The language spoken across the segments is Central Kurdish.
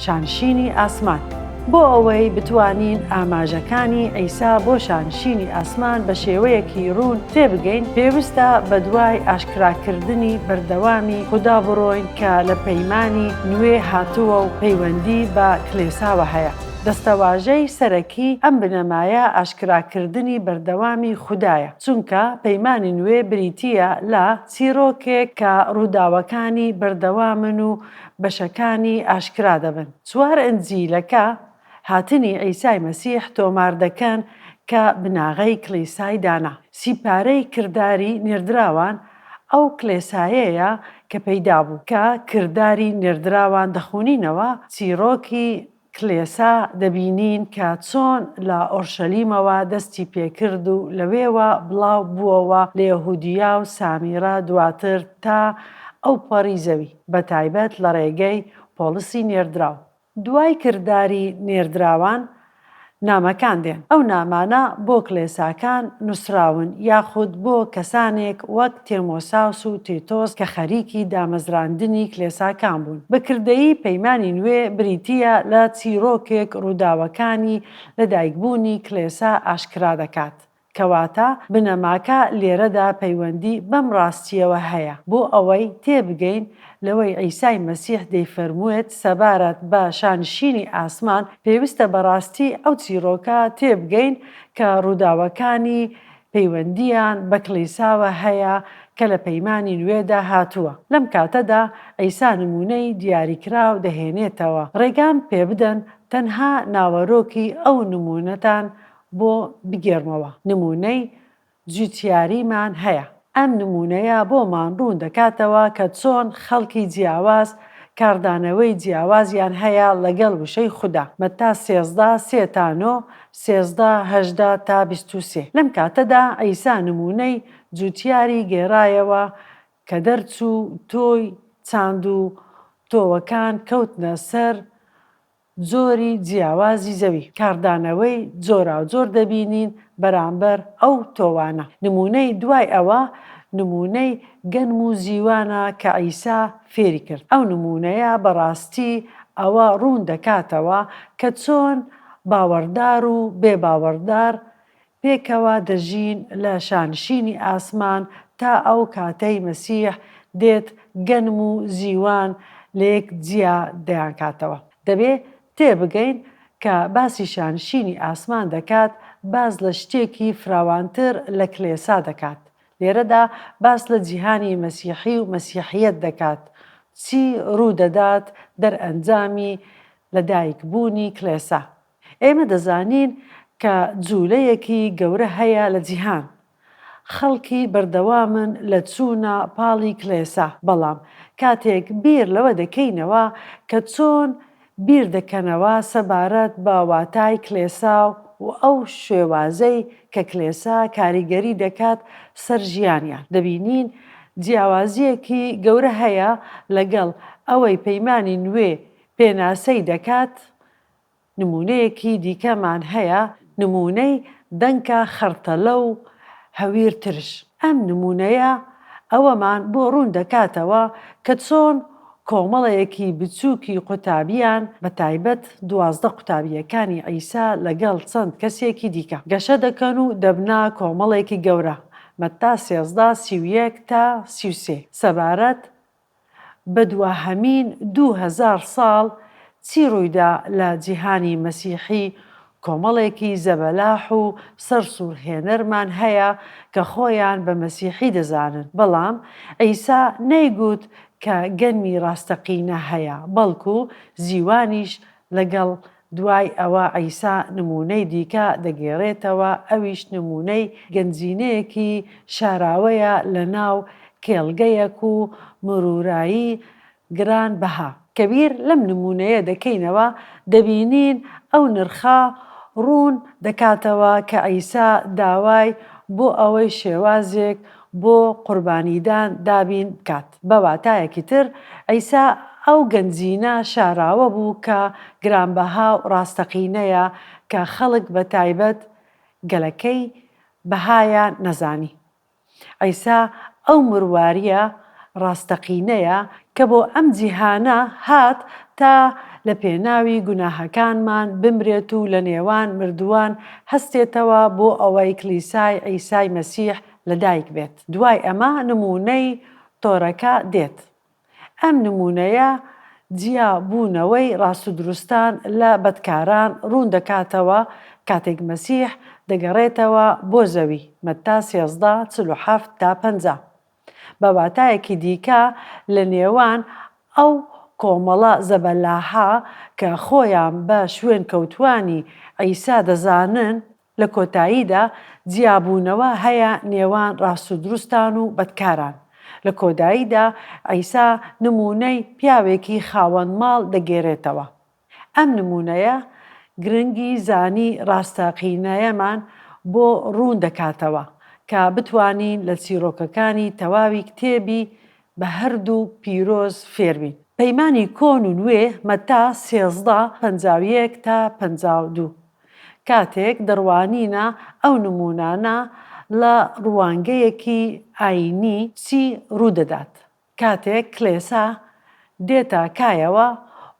شانشینی ئاسمان. بۆ ئەوەی بتوانین ئاماژەکانی عیسا بۆ شانشینی ئاسمان بە شێوەیەکی ڕوون تێبگەین، پێویستە بەدوای ئاشکراکردنی بەردەوامی خودا بڕۆین کە لە پەیمانی نوێ هاتووە و پەیوەندی بە کلێساوە هەیە. دەستەواژەی سەرەکی ئەم بنەمایە ئاشکراکردنی بەردەوامی خودایە، چونکە پەیمانی نوێ بریتییە لە چیڕۆکێک کە ڕووداوەکانی بەردەوامن و بەشەکانی ئاشکرا دەبن. چوار ئنجیلەکە هاتنی عیسای مەسیح تۆمار دەکەن کە بناغەی کڵیسای دانا. سیپارەی کرداری نێردراوان ئەو کلێسایەیە کە پەیدا بوو. کە کرداری نێردراوان دەخونینەوە چیڕۆکی کلێسا دەبینین کە چۆن لە ئۆرشەلیمەوە دەستی پێکرد و لەوێوە بڵاو بووەوە لە یەهودیا و سامیرە دواتر تا ئەوپەڕی زەوی، بەتایبەت لە ڕێگەی پۆڵسی نێردراو. دوای کرداری نێردراوان نامەکان دێن. ئەو نامانە بۆ کلێساکان نووسراون یاخود بۆ کەسانێک وەک تێمۆساوس و تیتۆس کە خەریکی دامەزراندنی کلێساکان بوون. بە کردەیی پەیمانی نوێ بریتییە لە چیرۆکێک ڕووداوەکانی لەدایکبوونی کلێسا ئاشکرا دەکات. کەواتە بنەماکە لێرەدا پەیوەندی بەم ڕاستییەوە هەیە، بۆ ئەوەی تێبگەین لەوەی عیسای مەسیح دەیفەرموێت سەبارەت بە شانشینی ئاسمان، پێویستە بەڕاستی ئەو چیڕۆکە تێبگەین کە ڕووداوەکانی پەیوەندییان بە کڵیساوە هەیە کە لە پەیمانی نوێدا هاتووە. لەم کاتەدا عیسا نموونەی دیاریکراو دەهێنێتەوە. ڕێگام پێبدەن تەنها ناوەرۆکی ئەو نموونەتان بۆ بگێڕمەوە، نموونەی جوتیاریمان هەیە. ئەم نموونەیە بۆمان ڕوون دەکاتەوە کە چۆن خەڵکی جیاواز کاردانەوەی جیاوازیان هەیە لەگەڵ وشەی خودا، مەتا 13، سێ تا نۆ، 13، 18 تا 23. لەم کاتەدا عیسا نموونەی جوتیاری گێڕایەوە کە دەرچوو تۆی چاند و تۆوەکان کەوتنە سەر جۆری جیاوازی زەوی، کاردانەوەی جۆراوجۆر دەبینین بەرامبەر ئەو تۆوانە. نموونەی دوای ئەوە نموونەی گەنم و زیوانە کە عیسا فێری کرد. ئەو نموونەیە بەڕاستی ئەوە ڕوون دەکاتەوە کە چۆن باوەڕدار و بێ باوەڕدار پێکەوە دەژین لە شانشینی ئاسمان تا ئەو کاتەی مەسیح دێت گەنم و زیوان لەیەک جیا دەیانکاتەوە. دەبێ تێبگەین کە باسی شانشینی ئاسمان دەکات باس لە شتێکی فراوانتر لە کلێسا دەکات. لێرەدا باس لە جیهانی مەسیحی و مەسیحیەت دەکات چی ڕوودەدات دەرئەنجامی لەدایکبوونی کلێسا. ئێمە دەزانین کە جوولەیەکی گەورە هەیە لە جیهان، خەڵکی بەردەوامن لە چوونە پاڵی کلێسا، بەڵام کاتێک بیر لەوە دەکەینەوە کە چۆن بیر دەکەنەوە سەبارەت بە واتای کلێسا و ئەو شێوازەی کە کلێسا کاریگەری دەکات سەر ژیانیان، دەبینین جیاوازییەکی گەورە هەیە لەگەڵ ئەوەی پەیمانی نوێ پێناسەی دەکات. نموونەیەکی دیکەمان هەیە، نموونەی دەنکە خەڕتەلە و هەویر ترش. ئەم نموونەیە ئەوەمان بۆ ڕوون دەکاتەوە کە چۆن کۆمەڵێکی بچووکی قوتابییان، بە تایبەت 12 قوتابییەکانی عیسا لەگەڵ چەند کەسێکی دیکە، گەشە دەکەن و دەبنە کۆمەڵێکی گەورە، مەتا 13، 31 تا 33، سەبارەت بە دواهەمین 2000 ساڵ چی ڕوویدا لە جیهانی مەسیحی کۆمەڵێکی زەبەلاح و سەرسوڕهێنەرمان هەیە کە خۆیان بە مەسیحی دەزانن بەڵام عیسا نەیگوت کە گەنمی ڕاستەقینە هەیە بەڵکو زیوانیش لەگەڵ دوای ئەوە عیسا نموونەی دیکە دەگێڕێتەوە، ئەویش نموونەی گەنجینەیەکی شاراوەیە لەناو کێڵگەیەک و مرورایی گران بەها. کە بیر لەم نموونەیە دەکەینەوە، دەبینین ئەو نرخە ڕوون دەکاتەوە کە عیسا داوای بۆ ئەوەی شێوازێک بۆ قوربانیدان دابین بکات. بە واتایەکی تر، عیسا ئەو گەنجینە شاراوە بوو کە گرانبەها و ڕاستەقینەیە کە خەڵک بە تایبەت گەلەکەی بەهایان نەزانی. عیسا ئەو مروارییە ڕاستەقینەیە کە بۆ ئەم جیهانە هات. تا لە پێناوی گوناهەکانمان بمرێت و لە نێوان مردووان هەستێتەوە بۆ ئەوەی کلیسای عیسای مەسیح لەدایک بێت. دوای ئەمە نموونەی تۆرەکە دێت. ئەم نموونەیە جیا بوونەوەی ڕاستودروستان لە بەدکاران ڕوون دەکاتەوە کاتێک مەسیح دەگەڕێتەوە بۆ زەوی، مەتا 13، 47 تا 50. بە واتایەکی دیکە لە نێوان ئەو کۆمەڵە زەبەلاحە کە خۆیان بە شوێنکەوتووانی عیسا دەزانن، لە کۆتاییدا جیابوونەوە هەیە نێوان ڕاستودروستان و بەدکاران. لە کۆداییدا عیسا نموونەی پیاوێکی خاوەن ماڵ دەگێرێتەوە. ئەم نموونەیە گرنگی زانی ڕاستەقینەیەمان بۆ ڕوون دەکاتەوە کە بتوانین لە چیڕۆکەکانی تەواوی کتێبی بە هەردوو پیرۆز فێربین. پەیمانی کۆن و نوێ مەتا 13، 51 تا 52. کاتێک دەڕوانینە ئەو نموونانە لە ڕوانگەیەکی ئایینی چی ڕوودەدات؟ کاتێک کلێسا دێتە کایەوە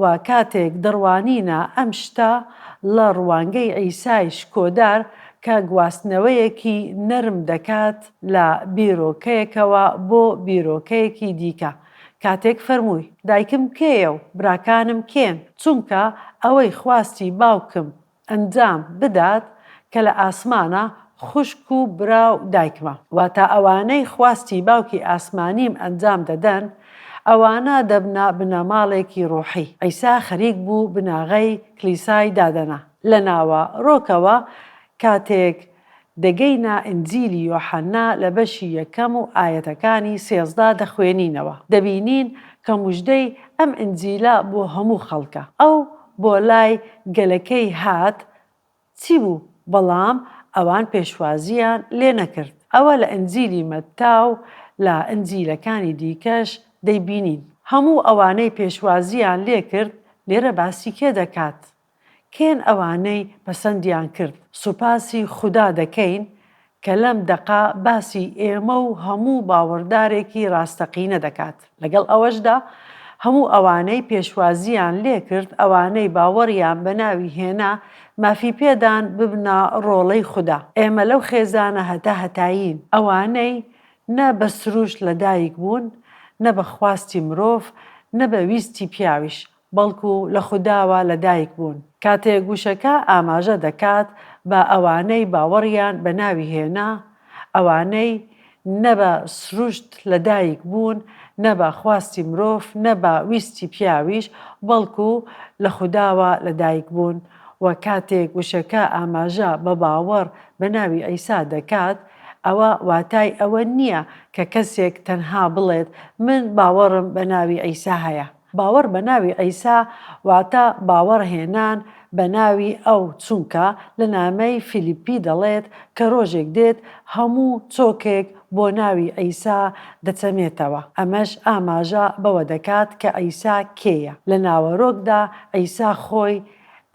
و کاتێک دەڕوانینە ئەم شتە لە ڕوانگەی عیسای شکۆدار کە گواستنەوەیەکی نەرم دەکات لە بیرۆکەیەکەوە بۆ بیرۆکەیەکی دیکە کاتێک فەرمووی، دایکم کێیە و براکانم کێن؟ چونکە ئەوەی خواستی باوکم ئەنجام بدات کە لە ئاسمانە، خوشک و برا و دایکمە. واتە ئەوانەی خواستی باوکی ئاسمانیم ئەنجام دەدەن، ئەوانە دەبنە بنەماڵێکی ڕۆحی. عیسا خەریک بوو بناغەی کلیسای دادەنا. لە ناوەڕۆکەوە کاتێک دەگەینە ئینجیلی یۆحەنا لە بەشی یەکەم و ئایەتەکانی 13 دەخوێنینەوە، دەبینین کە موژدەی ئەم ئینجیلە بۆ هەموو خەڵکە. ئەو بۆ لای گەلەکەی هات چی بوو، بەڵام ئەوان پێشوازییان لێ نەکرد. ئەوە لە ئینجیلی مەتتا و لە ئینجیلەکانی دیکەش دەیبینین. هەموو ئەوانەی پێشوازییان لێ کرد، لێرە باسی کێ دەکات؟ کێن ئەوانەی پەسەندیان کرد؟ سوپاسی خودا دەکەین کە لەم دەقە باسی ئێمە و هەموو باوەڕدارێکی ڕاستەقینە دەکات. لەگەڵ ئەوەشدا هەموو ئەوانەی پێشوازییان لێکرد، ئەوانەی باوەڕیان بە ناوی هێنا، مافی پێدان ببنە ڕۆڵەی خودا. ئێمە لەو خێزانە هەتا هەتایین. ئەوانەی نە بە سروشت لەدایک بوون، نە بە خواستی مرۆڤ، نە بە ویستی پیاویش، بەڵکو لە خوداوە لەدایک بوون. کاتێک وشەکە ئاماژە دەکات بە ئەوانەی باوەڕیان بە ناوی هێنا، ئەوانەی نە بە سروشت لەدایک بوون، نە بە خواستی مرۆڤ، نە بە ویستی پیاویش، بەڵکو لە خوداوە لەدایک بوون. وە کاتێک وشەکە ئاماژە بە باوەڕ بە ناوی عیسا دەکات، ئەوە واتای ئەوە نییە کە کەسێک تەنها بڵێت من باوەڕم بە ناوی عیسا هەیە. باوەڕ بە ناوی عیسا واتە باوەڕ هێنان بە ناوی ئەو، چونکە لە نامەی فیلیپی دەڵێت کە ڕۆژێک دێت هەموو چۆکێک بۆ ناوی عیسا دەچەمێتەوە. ئەمەش ئاماژە بەوە دەکات کە عیسا کێیە. لە ناوەرۆکدا عیسا خۆی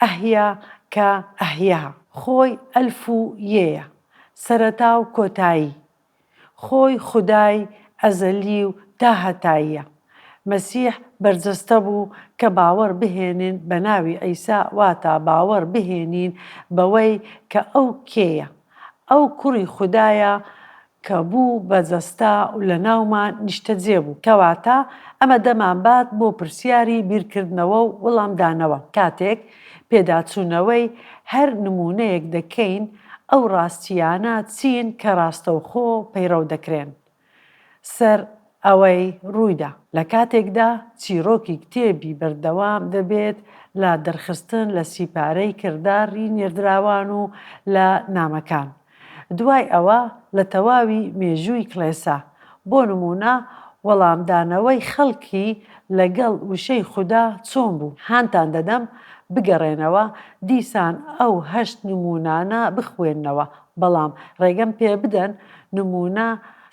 ئەهیە کە ئەهیه. خۆی ئەلف و یێیە، سەرەتا و کۆتایی. خۆی خودای ئەزەلی و تاهەتاییە. مەسیح بەرجەستە بوو کە باوەڕ بهێنین بە ناوی عیسا واتە باوەڕ بهێنین بەوەی کە ئەو کێیە. ئەو کوڕی خودایە کە بوو بە جەستە و لە ناومان نیشتەجێ بوو. کەواتە ئەمە دەمانبات بۆ پرسیاری بیرکردنەوە و وەڵامدانەوە. کاتێک پێداچوونەوەی هەر نموونەیەک دەکەین، ئەو ڕاستییانە چین کە ڕاستەوخۆ پەیڕەو دەکرێن سەر ئەوەی ڕوویدا؟ لە کاتێکدا چیڕۆکی کتێبی بەردەوام دەبێت لە دەرخستن لە سیپارەی کرداری نێردراوان و لە نامەکان. دوای ئەوە لە تەواوی مێژووی کڵێسا، بۆ نموونە وەڵامدانەوەی خەڵکی لەگەڵ وشەی خودا چۆن بوو؟ هانتان دەدەم بگەڕێنەوە دیسان ئەو هەشت نموونانە بخوێننەوە، بەڵام ڕێگەم پێ بدەن نموونە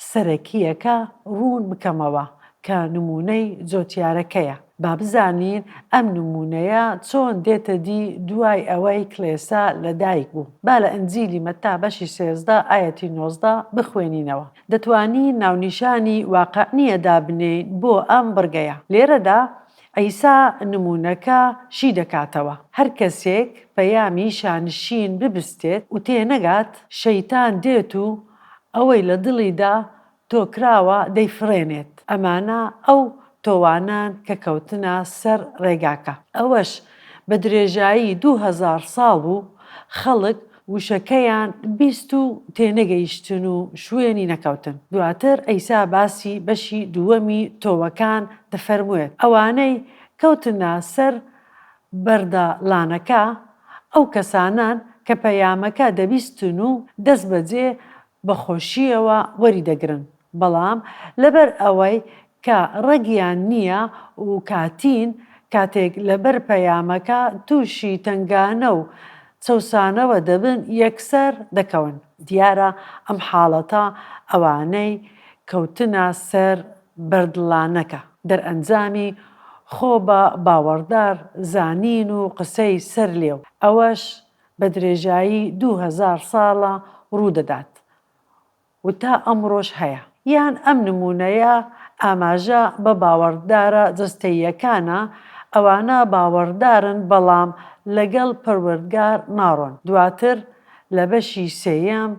سەرەکییەکە ڕوون بکەمەوە کە نموونەی جۆتیارەکەیە. با بزانین ئەم نموونەیە چۆن دێتە دی دوای ئەوەی کڵێسا لە دایک بوو. با لە ئنجیلی مەتا بەشی 13 ئایەتی 19 بخوێنینەوە. دەتوانین ناونیشانی واقع نییە دابنێین بۆ ئەم بڕگەیە. لێرەدا. عیسا نموونەکە شی دەکاتەوە. هەر کەسێک پەیامی شانشین ببستێت و تێنەگات، شەیتان دێت و ئەوەی لە دڵیدا تۆکراوە دەیفڕێنێت. ئەمانە ئەو تۆوانەن کە کەوتنە سەر ڕێگاکە. ئەوەش بە درێژایی 2000 ساڵ بوو خەڵک وشەکەیان بیست و تێنەگەیشتن و شوێنی نەکەوتن. دواتر عیسا باسی بەشی دووەمی تۆوەکان دەفەرموێت، ئەوانەی کەوتنە سەر بەردەڵانەکە، ئەو کەسانەن کە پەیامەکە دەبیستن و دەستبەجێ بە خۆشییەوە وەریدەگرن، بەڵام لەبەر ئەوەی کە ڕەگیان نییە و کاتین، کاتێک لەبەر پەیامەکە تووشی تەنگانە و چەوسانەوە دەبن یەکسەر دەکەون. دیارە ئەم حاڵەتە ئەوانەی کەوتنە سەر بەردڵانەکە، دەرئەنجامی خۆ بە باوەڕدار زانین و قسەی سەر لێو، ئەوەش بە درێژایی 2000 ساڵە ڕوودەدات و تا ئەمڕۆش هەیە. یان ئەم نموونەیە ئاماژە بە باوەڕدارە جەستەییەکانە، ئەوانە باوەڕدارن بەڵام لەگەڵ پەروەردگار ناڕۆن. دواتر لە بەشی سێیەم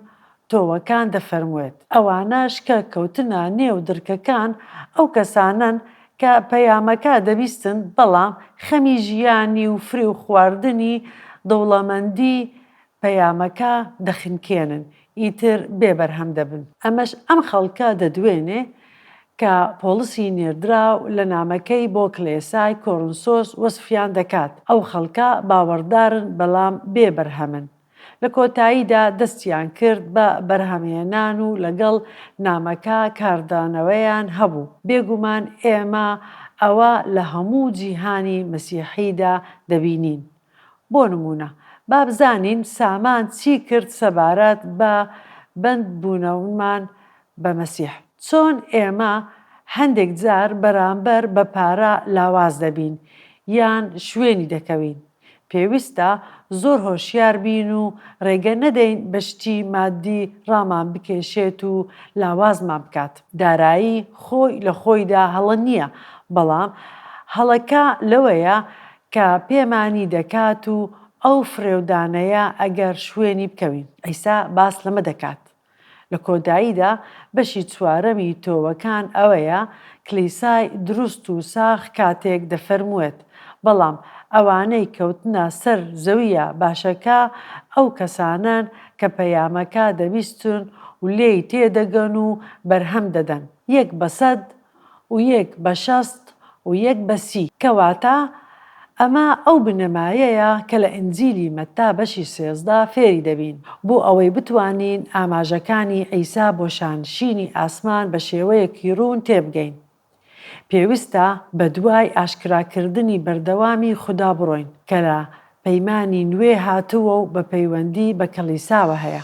تۆوەکان دەفەرموێت، ئەوانەش کە کەوتنە نێو دڕکەکان ئەو کەسانەن کە پەیامەکە دەبیستن بەڵام خەمی ژیانی و فریو خواردنی دەوڵەمەندی پەیامەکە دەخنکێنن ئیتر بێ بەرهەم دەبن. ئەمەش ئەم خەڵکە دەدوێنێ کە پۆڵسی نێردراو لە نامەکەی بۆ کلێسای کۆرنسۆس وەسفیان دەکات، ئەو خەڵکە باوەڕدارن بەڵام بێ بەرهەمن. لە کۆتاییدا دەستیان کرد بە بەرهەمهێنان و لەگەڵ نامەکە کاردانەوەیان هەبوو. بێگومان ئێمە ئەوە لە هەموو جیهانی مەسیحیدا دەبینین. بۆ نموونە با بزانین سامان چی کرد سەبارەت بە بەند بوونەومان بە مەسیح. چۆن ئێمە هەندێک جار بەرامبەر بە پارە لاواز دەبین یان شوێنی دەکەوین. پێویستە زۆر هۆشیار بین و ڕێگە نەدەین بە شتی مادی ڕامان بکێشێت و لاوازمان بکات. دارایی خۆی لە خۆیدا هەڵە نییە، بەڵام هەڵەکە لەوەیە کە پێمانی دەکات و ئەو فڕێودانەیە ئەگەر شوێنی بکەوین. عیسا باس لەمە دەکات. لە کۆتاییدا بەشی چوارەمی تۆوەکان ئەوەیە کلیسای دروست و ساغ کاتێک دەفەرموێت، بەڵام ئەوانەی کەوتنە سەر زەوییە باشەکە ئەو کەسانەن کە پەیامەکە دەبیستن و لێی تێدەگەن و بەرهەم دەدەن، یەک بە سەد و یەک بە 60 و یەک بە 30. کەواتە ئەمە ئەو بنەمایەیە کە لە ئینجیلی مەتا بەشی 13 فێری دەبین، بۆ ئەوەی بتوانین ئاماژەکانی عیسا بۆ شانشینی ئاسمان بە شێوەیەکی ڕوون تێبگەین. پێویستە بەدوای ئاشکراکردنی بەردەوامی خودا بڕۆین کە لە پەیمانی نوێ هاتووە و بە پەیوەندی بە کلیساوە هەیە.